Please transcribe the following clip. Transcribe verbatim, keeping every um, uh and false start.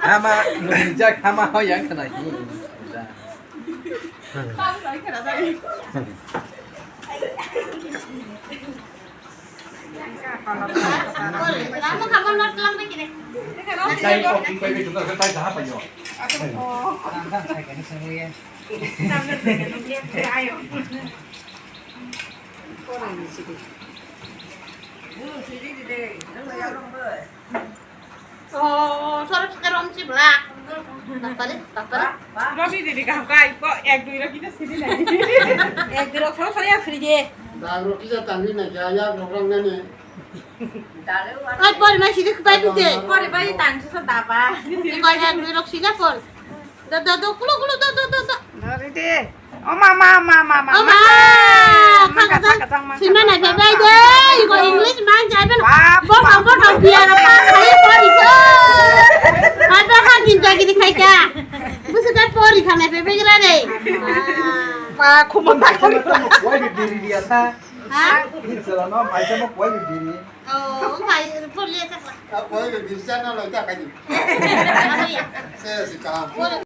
Hama, jak hama ho yang kena hi. Oh, sorry, sorry, sorry, sorry, sorry. Bapare, bapare. Robi didi kaham kai, ko ek dui roki to sidi nai. Ek dui rok soro soro ya sidi. Dag rok kisa tangwi nai kha, yak rok rang nani. Oi, pori mai sidi khwbai dite. Pori bai tang sasa daba. Iko ek dui rok sida por. Da, da, da, kulo, kulo, da, da, da, da. Dori de. O ma, ma, ma, ma, ma, o ma, ma. Khaksa, khaksa, ma, sima khaksa, nai phebai de. Iko English man jai ben. Bap, botong, botong, biar apa, saya pori ko. Ada hak inta gini khai ka. Busu ka pori khana phebai gra de. Ma, khumon ta khumon. Wai biri dia ta. Ha? Insala no, mai sama wai biri. Oh, mai pori ya sa. Wai biri sa na lo ta ka di. Apa ya? Saya sih kaham.